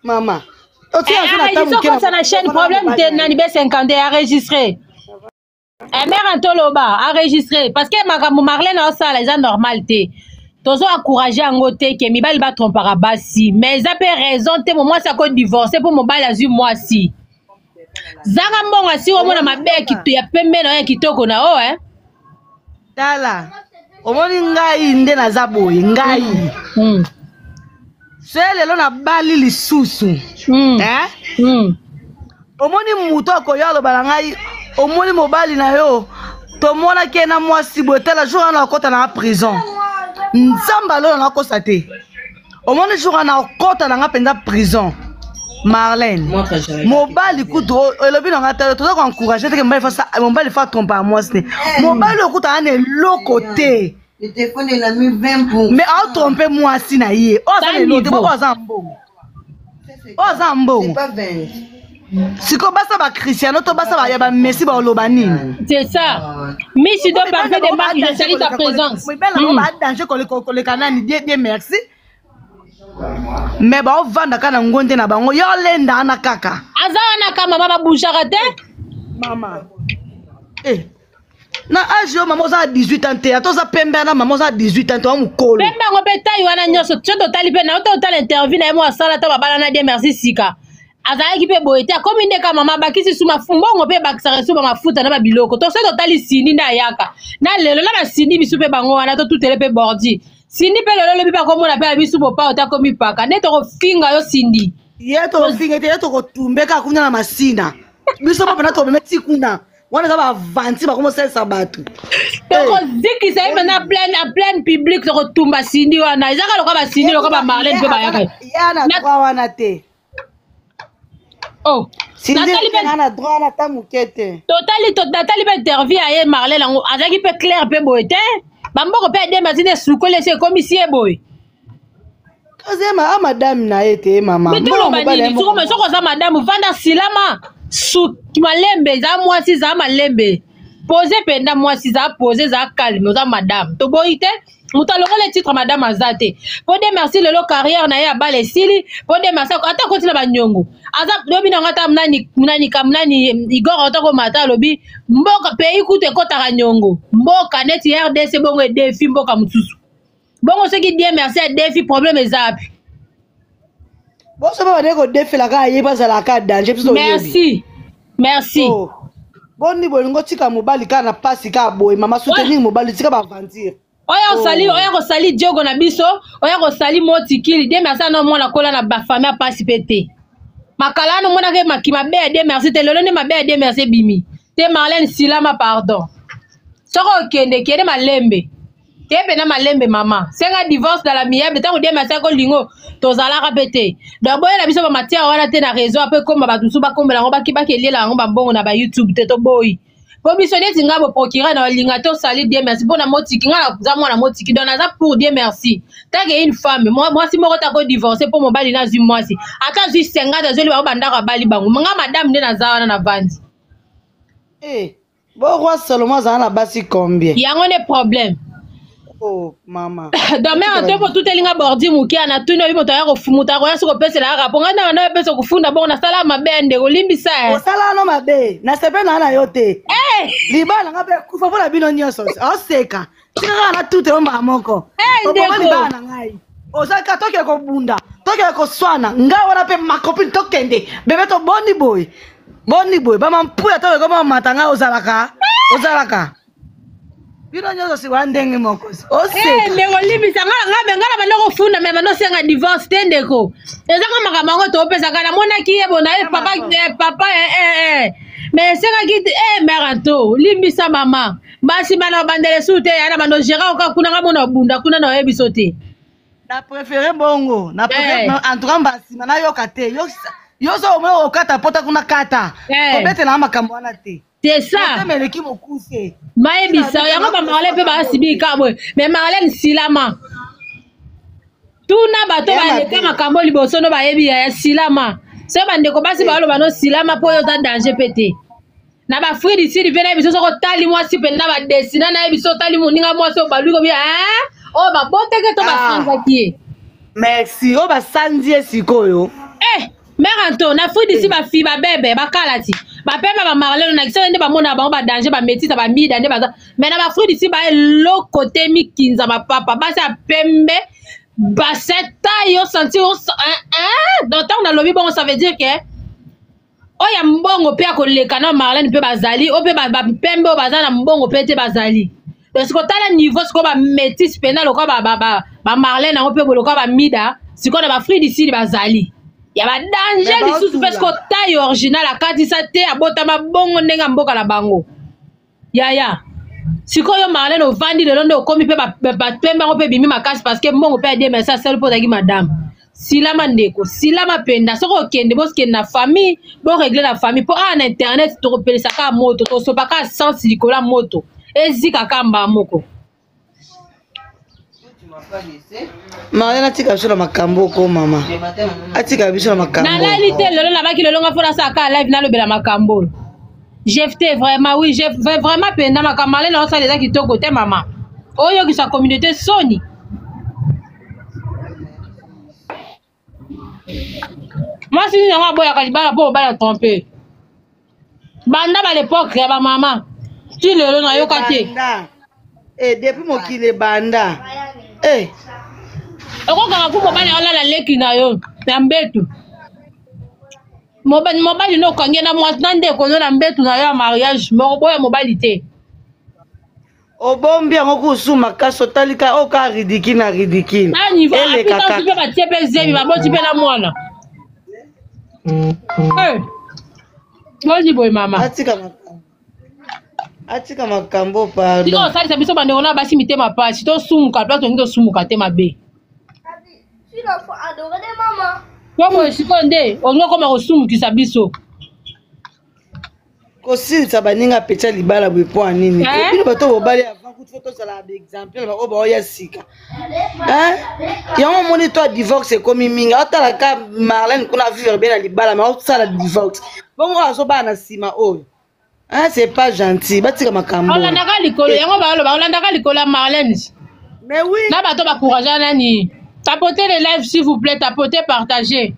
Mama. Otikasa na chaîne problème te nani be 50 enregistré. Eh, mère antoloba enregistré parce que makambo Marlène osala eza normal te. Tozo encourager yango te ke mibali batrompaka basi mais eza mpe raison te mo mwasi ako divorce mpo mobali azwi mwasi. Zanga mbongo asi omona mabe ya pembe na yo ya kitoko na yo eh. Tala omoni ngai nde naza boye ngai mm. Se lelo nabali lisusu eh? Omoni moto akoya aloba na ngai, omoni mobali na yo tomonaki ye na mwasi boye, tala jour wana akota na prison. Nzambe alola nakosa te, omoni jour wana akota na nga mpenza prison. Marlène mobali kutu elobi na nga, tala, toza koencourage teke mobali fa trompe ya mwasi te. Mobali oyo kutu aa na eloko te, mais aotrompe mwasi na ye oyo aza na eloko te, oyo aza mbongo, oyo aza mbongo. Sikoyo basa bacristiano to basa ya bamessi baoloba nini? C'est ça, Miss Do Parfait de Marc, je salue ta présence. Mibali na bango badanger koleka nani? Die die merci, mais baovanda kaka na ngonde na bango, yo olenda wana kaka. Aza wana ka mama babougeaka te. Mama, eh. Na age yo mama oza na 18 ans te, ata oza pembe wana, mama oza na 18 ans te, wa mokolo. Pembe yango mpe tai wana nyonso so totali mpe na totala interview na ye mo asala ta babala na Die Merci sika, azalaki mpe boye te. Akomi nde ka mama abakisi su mbongo mpe ebakisaka esu bamafuta na babiloko. To so totali Sindi nde ayaka na lelo na basindi bisu mpe bango wana totutele mpe bordi Sindi mpe lelo lobi bakomona mpe ya bisu bopao te, akomi paka nde tokofinga yo Sindi. Ye tokofinga te, ye tokotumbe kaka kuna na masina. Biso mpo mpena tobeme ti kuna wana eza bavanti bakomosalisa bato. Tokozikisa ye mpena plein en plein public, tokotumba Sindi wana. Eza kaka lokola basindi lokola bamarlene mpe bayaka. Ye na droit wana te. Oh. Natali mpe na droit wana ata moke te. Totali, natali mpe interview ya ye Marlene yango, azalaki mpe clair mpe boye te. Bamboko mpe adema zine esukoli esi ekomisi ye boye. Ozema a madame na ye te, mama. Mitoloba nini? Soki oza madame, vanda silama suki malembe, eza mwasi, eza malembe, pose mpenza mwasi, eza pose, eza calme, oza madame, toboyi te. Moto alongoli titre madame aza te. Po de merci lelo carrière na ye ya bale esili. Po de merci ata akoti na banyongo, aza lobi nango ata nani nani kam nani Igor otoko mata alobi mboka pays kutu ekotaka nyongo, mboka neti RDC bongo edefi mboka mosusu bongo. Soki Die Merci adefi, problème eza wapi? Boso mpe bandeki kodefela kaka ye, bazalaka danger biso. Merci, merci. Oh. Boni bolingo tika mobali kaka na pasi kaka boye, mama soutenir mobali, tika baaventure. Oyo osali, oya kosali diogo na biso, oya kosali motikili. Die Merci ana mwana kola na bafamille ya pasi mpe te. Makala wana omonaka maki mabe ya Die Merci te, lelo nde mabe ya Die Merci ebimi te. Marlène silama, pardon, soki okende kende malembe te, mpena malembe mama, senga divorce dans l'amiable. Ntango Die Merci akolingo tozalaka mpe te, donc boyela biso bamatière wana te na réseau apo ekoma bato mosusu bakombela yango, bakeliela yango bambongo na bayoutube te. Toboyi po biso neti nga boprocureur na balinga te osali Die Merci mpo na motiki. Nga naza mwana motiki, donc naza pour Die Merci. Tant une femme, mwasi moko te akodivorce mpo mobali nazwi mwasi, ata azwi 50, azweli bango bandako, abali bango. Nga madame nde naza wana na vandi. Eh, bo roi Salomon azala na basi combien? Yango nde problème. Oh mama. Donc mare to po tutelinga bordi moke ana tuni oyi moto aya moto akoya soki opesela kaka po ngai na banda opesa kofunda bongo nasala mabe ya ndeko, olimbisa. Osala no mabe, nasepe na na yo te. Libala nga mpe kufa mpo na bino nyonso oseka, tika kaka na tute yo mbala moko. Oboma libala na ngai, ozalaka tokende kobunda, tokende koswana ngai wana mpe makopine, tokende bebe to boni boye, boni boye, bamampuya tokende komamata ngai, ozalaka ozalaka bino nyonso sikoya ndenge moko. Oseka ndeko, limbisa nga nga nga na banda kofunda me banda osenga divorce te ndeko. Ezaka makambo yango topesaka, namonaki ye bona ye papa, papa, mais esengaki mare anto limbisa mama. Basi bana babandela esusu te, ya na bando gérant oka kuna nga mona obunda kuna na oyebi so te. Na préféré bongo, na préféré en tout cas mbasima nayoka te yo yo so omoi okata pota kuna kata kobetela makambo wana te. C'est ça. Motema eleki mokuse. Mayebisa yango bamarlene mpe baasibi kaka boye, mais Marlene silama, tuna bato baleka makambo liboso no bayebi ya silama. So bandeko basi baloba no silama mpo oyo oza danger mpe te na bafridi sidi mpe nayebi so soki otali mwasi mpenza badesina, nayebi so otali moninga mwasi oyo baluki kobi oyo baboteke to basanzaki ye. Merci, oyo basanzi ye sikoyo. Anto na Afrique d'ici bafi babebe bakala ti bapemba bamarlene na kisasa nde bamona bango badanger bametisa bamida nde baza mais na baafrique d'ici ba eloko te mikinza bapapa basi ya pembe bassin taille osentir donc ntango nalobi bongo ça veut dire que oyo ya mbongo mpe akoleka na marlene mpe bazali oyo mpe bapembe oyo baza na mbongo mpe te bazali donc sikoyo tala niveau sikoyo bamétise mpenza lokola bamarlene yango mpe lokola bamida sikoyo na baafrique du sud bazali ya badanger lisusu mpe sikoyo taille original akatisa te abotama bongo ndenge ya mboka na bango yaya sikoyo marlene ovandi lelo nde okomi mpe bapembe yango mpe ebimi makasi parce que mbongo mpe ya dmsa asali mpo ozalaki madame silama ndeko silama mpenza soki okende bokende na famille boregle na famille mpo awa na internet tokopelisa kaka moto tosopa kaka sense likolo ya moto ezika kaka mbaa moko. Marlene atika biso na makambo oko mama atika biso na makambo. Nalali te lelo nabaki lelo nga mpo nasala kaka live nalobela makambo oyo. Jefte vraiment oui jef vraiment mpenza makambo Marlene osala eza kitoko te mama oyokisa communauté soni. Mwasi nini yango aboyaka libala mpo obala trompe banda ba lepoke ya bamama ti lelo nayoka te. Eh, depuis mokili ebanda eh. Okokaka ku mobali olala leki na yo na mbetu mobali mobali no okangi na mwasi na ndeko no na mbetu na yo ya mariage moko boya mobali te. Obombi yango kusu makasi otali ka oyo ka ridicule na ridicule eleka kaka mpe batie mpe zemi baboti mpe na mwana eh, boni boye mama atika makambo atika makambo pardon tika osalisa biso bandeko na basi mitema pasi tosumuka mpe tolingi tosumuka te mabe po boye sikoyo nde olingi okoma kosumukisa biso Kosilisa baninga peti ya libala boye mpo ya nini? Eh? Bino bato bobali avant kutu fo tozala ba exemplaire baoyo baoya sika. Eh? Yango omoni to divorce ekomi mingi. Otala ka Marlène kuna vivre bien na libala mais osala divorce. Bongo azobala na nsima oyo. Hein, c'est pas gentil. Batika makambo. Olandaka likolo yango baloba olandaka likolo ya Marlène. Mais oui. Na bato ba courage nani? Tapotez les lives s'il vous plaît, tapotez, partagez.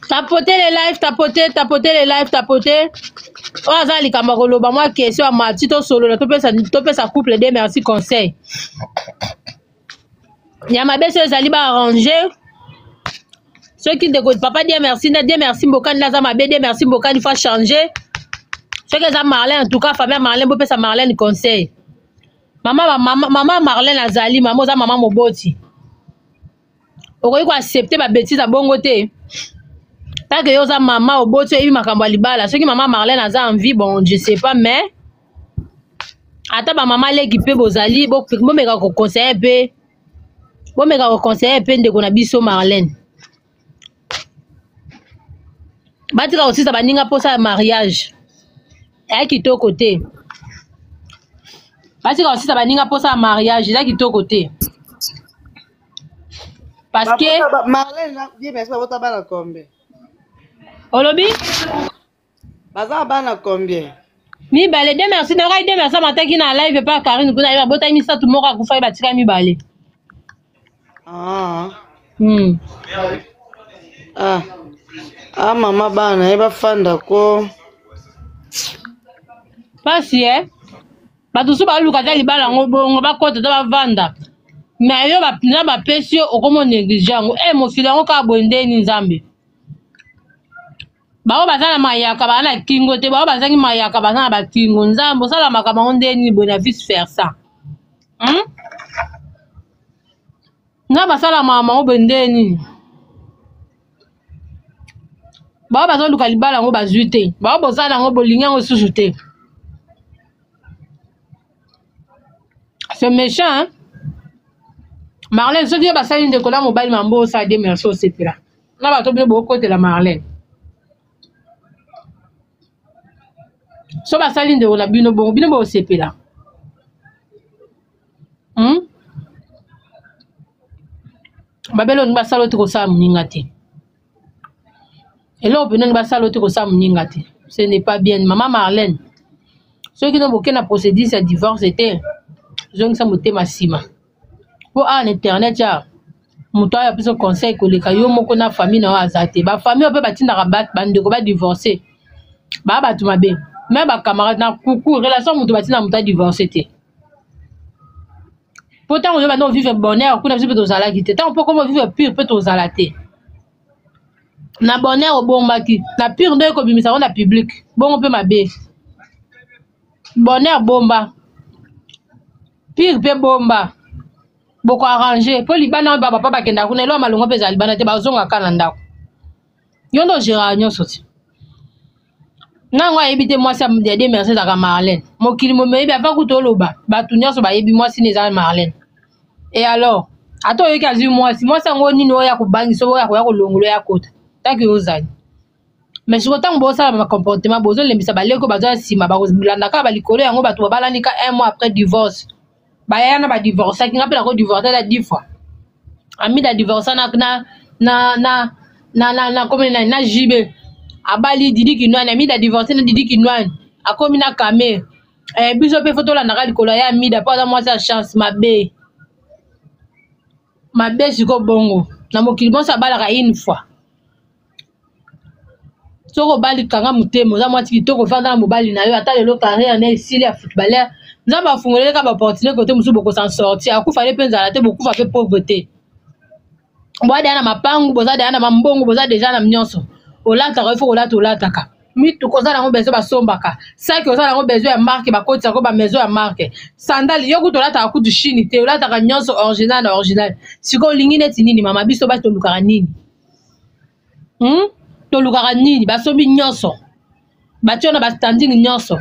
Tapotez les lives, tapotez, tapotez les lives, tapotez. Oyo aza likambo ya koloba mwa question ya mati tosolola topesa topesa couple de merci conseil. Ya mabe so ezali ba arranger. Soki ndeko papa Dieu merci nde Dieu merci mbokani nde aza mabe Dieu merci mbokani faut changer. Soki eza Marlène en tout cas famille Marlène bopesa Marlène conseil. Mama, mama, mama Marlène azali mama oza mama moboti. Okoki ko accepter ba bêtises ya bongo te. Tant que yo oza mama oboti oyebi makambo ya libala. Soki mama Marlène aza en vie bon je sais pas mais ata ba mama leki pe bozali bomeka ko conseiller pe bomeka ko conseiller pe ndeko na biso Marlène. Batika kosisa baninga posa ya mariage. Eya kitoko te. Batika kosisa baninga posa ya mariage eza kitoko te. Parce que Marlène bien merci babota bana combien? Olobi? Baza bana combien? Mibale, Dieu merci, nayoka Dieu merci amataki na live epa Karine kuna ye babotaki misato moko akufaki batika mibale. Ah. Ah. Ah mama bana ye bafanda ko. Pasi eh? Bato mosusu baluka ata libala yango bongo bakota ata bavanda. Mais yo na bapesi yo okomo néglige yango. Eh mokili yango kaka boye ndeni Nzambe. Bango baza na mayaka baza na kingo te, bango bazangi mayaka baza na bakingo. Nzambe osala makambo yango nde nini boye na vice versa. Nga basala makambo yango boye nde nini? Bango bazoluka libala yango bazwi te, bango bozala yango bolingi yango lisusu te. C'est méchant, hein? Marlène, soki yo basali ndeko na mobali mambo osala de merci osepela. Na bato bino bokotela Marlène. So basali ndeko na bino bongo bino bosepela. Babele olingi basala ote kosala moninga te. Eloko mpenza olingi basala ote kosala moninga te. Ce n'est pas bien. Maman Marlène, soki no boke na procédure ya divorce te, zongisa motema nsima. Po awa na internet ya moto aya biso conseil koleka yo moko na famille na yo aza te. Ba famille oyo pe batindaka bandeko ba divorcer. Ba bato mabe. Même ba camarades na kuku relation moto batinda moto a divorcer te. Po ntango yo banda ovivre bonheur kuna biso mpe tozalaki te. Ntango mpo koma ovivre pire mpe tozala te. Na bonheur obombaki, na pire nde ekobimisa yango na public. Bongo mpe mabe. Bonheur bomba. Pire mpe bomba. Boko arranger mpo libanda oyo ba papa bakendaka kuna eloko ya malonga mpe ezala libanda te bazonga kaka na ndako. Yo nde ogeraka nyonso ti. Nango ayebi te mwasi ya de merci ezalaka Marlène. Mokili momi oyebi avant kutu oloba bato nyonso bayebi mwasi ne eza Marlène. Et alors ata oyoki azwi mwasi mwasi yango nini oyo akobangisa oyo akoya kolongola oyo akota tanke yo ozali mais sikoyo ntango bosala ba comportement bozolembisa baleko baza ya nsima bakolanda kaka balikolo yango bato babalani ka un mois après divorce bayaya na badivorcaki nga mpe nako divorce ata dix fois amida divorce na na na na na na na komi na na JB abali Didi Kinwani amida divorce na Didi Kinwani akomi na Kame eh, biso mpe fo tolandaka likolo ya amida mpo aza mwasi ya chance mabe mabe siko bongo na mokili bonso abalaka une fois soki obali kanga motema oza mwasi kitoko fanda na mobali na yo ata lelo carrière na esili ya footballeur nzambe afungoleli kaka baopportunité kote mosusu bokosan sortir akufa ye mpe nzala te bokufa mpe pauvre te boza deja na mapangu boza deja na mambongo boza deja na nyonso olataka ifo kolata olataka mituka oza nango besoin basombaka saki oza nango besoin ya marke bakotisaka ba maison ya marke sandale yo kutu olataka kutu chine te olataka nyonso original na original sikoyo olingi neti nini mama biso basi tolukaka nini hmm? Tolukaka nini? Basombi nyonso, batio na bastanding nyonso,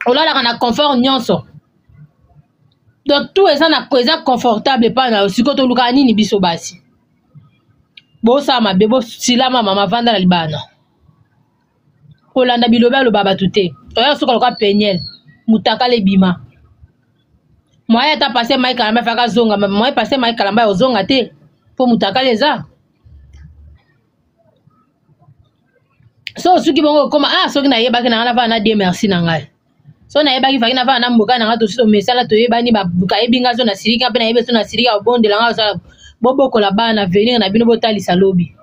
olalaka na confort nyonso, donc tout eza na eza confortable epai na yo. Sikoyo tolukaka nini biso basi? Bosala mabe, bosilama mama, vanda na libana, kolanda bilobe aloba bato te. Oya suka lokola peniel mutakala ebima moyen ata passe mai kalamba efaka zonga moyen passe mai kalamba ozonga te mpo mutakala eza so osuki bongo okoma ah soki nayebaki na ngai nafana na die merci na ngai so nayebaki faki nafana na mboka na ngai tosi tomesana toyebani bayebi ngai so nasiliki mpe nayebi so nasiliki akobondela ngai osala bobokola bana avenir na bino botalisa lobi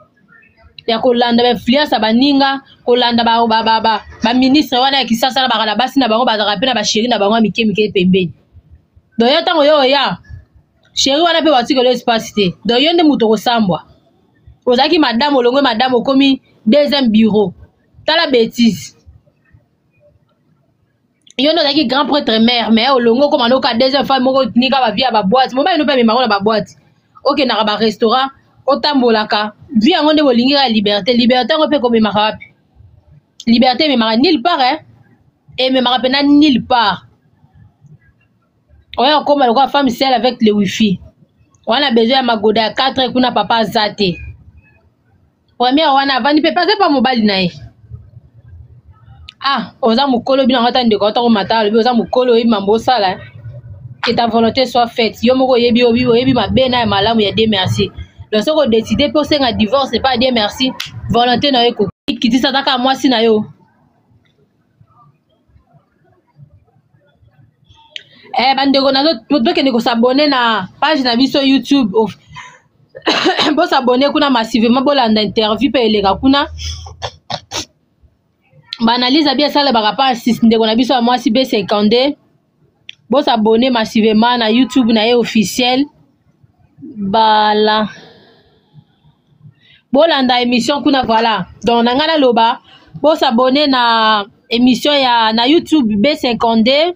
ya kolanda bainfluence ya baninga kolanda baministre ba, ba, ba, wana ya kisasa na baka na basi na bango bazalaka mpe na basheri na bango ya mike mike pembeni donc yo ntango yo oya sheri wana mpe batikelo espace te donc yo nde moto okosambwa ozalaki madame olongwe madame okomi deuxième bureau tala betise yo nde ozalaki grand prêtre mère mais olongwe okoma noka deuxième femme moko nika bavie ya baboite mobali no mpe amemako na baboite okendaka barestaurant otambolaka vie yango nde bolingi kaka liberté liberté yango mpe ekomemaka wapi liberté ememaka nulle part eh? ememaka mpena nulle part oya okoma lokola femme seule avec le wifi wana besoin ya magoda ya 4 kuna papa aza te première wana avandi mpe aza pa mobali na ye ah oza mokolo bino yango ata ndeko ata komata alobi oza mokolo oyebi mambo osala que ta volonté soit faite yo moko oyebi oyebi mabe na ya malamu ya Dieu merci donc soki odeside mpe osenga divorce epa ya Dieu merci volonté na yo ekokitisa kaka mwasi na yo Eh, bandeko nazo tokende kosabone na page na biso youtube bosabone kuna massivement bolanda interview mpe eleka kuna baanalyse abi esalebaka pa ndeko na biso ya mwasi b52 bosabone massivement na youtube na ye officiel bala bolanda émission kuna voilà donc na ngai naloba bosabone na émission ya na youtube b52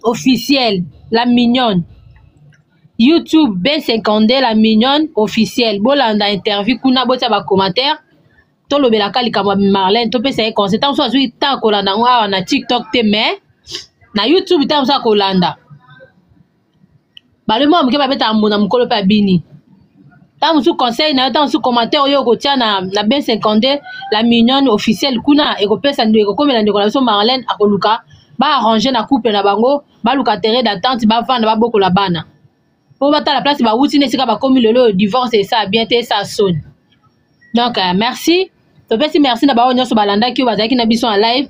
officiel la mignonne youtube b52 la mignonne officiel bolanda interview kuna botia bacommentaire tolobelaka likambo ya marlène topesa ye conseil ntango mosusu azwi ntango kolanda yango awa na tiktok te mais na youtube ntango mosusu akolanda balobi mwa moke babetaka mbunda mokolo mpe abini ntango mosusu conseil na yo ntango mosusu commentaire oyo okotia na, na b52 la mignonne officielle kuna ekopesa ekokomela ndeko na biso marlène akoluka baarrange na couple na bango baluka terrain d'attente bavanda babokola bana mpo batala place bawuti na esika bakomi lelo oyo divorce esala bien te esala soni donc euh, merci topesi merci na baoyo nyonso balandaki oyo bazalaki na biso en live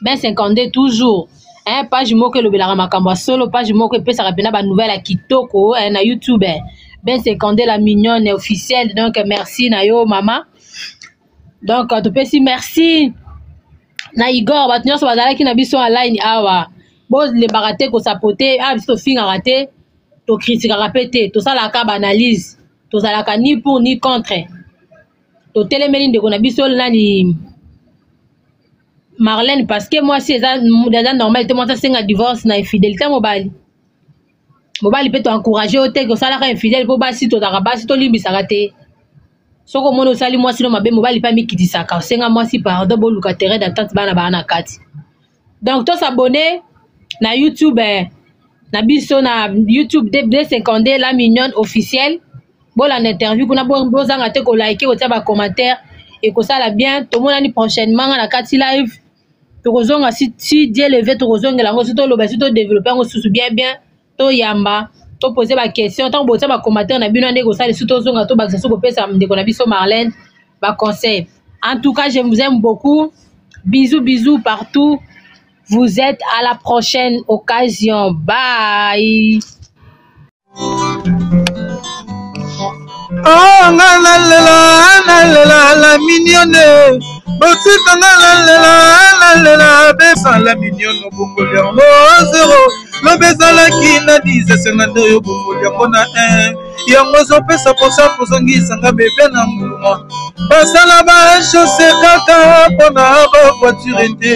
b52 toujours. Eh, page moko elobelaka makambo ya solo, page moko epesaka mpena ba nouvelle ya kitoko eh, na YouTube. Eh. Ben Sekonde la mignonne officielle. Donc merci na yo mama. Donc topesi merci na Igor bato nyonso bazalaki na biso en line awa. Bolembaka te kosapote, ah biso tofingaka te, tokritikaka mpe te, tosalaka ba analyse, tozalaka ni pour ni contre. Totelemeli ndeko na biso nani Marlène parce que mwasi eza eza normal te mwasi asenga divorce na infidélité ya mobali. Mobali mpe to encourage yo te kosalaka infidèle mpo basi tozalaka basi tolimbisaka te. Soki omoni osali mwasi no mabe mobali mpe amikitisaka osenga mwasi pardon boluka terrain d'entente bana baa na kati. Donc to s'abonner na YouTube eh, na biso na YouTube D52 la mignonne officielle. Bolanda interview kuna bozanga te ko liker kotia ba commentaire ekosala bien. Tomonani prochainement nga na kati live. Tokozonga si, si Dieu le veut tokozongela yango si toloba si todeveloppe yango susu bien bien toyamba topose ba question ntango botia ba commentaire na bino nde ekosala lisusu tozonga tobakisa soki kopesa ndeko na biso Marlène ba conseil. En tout cas, je vous aime beaucoup. Bisous, bisous partout. Vous êtes à la prochaine occasion. Bye. Oh, nga nalela nalela la mignonne botika nga nalela nalela besa la mignonne obongoli yango zero lobi ezalaki na 10 esenga nde oyo obongoli yango na 1 yango ezopesa mposa kozongisa nga bebe na nguluma basala ba chose kaka mpona ba voiture te.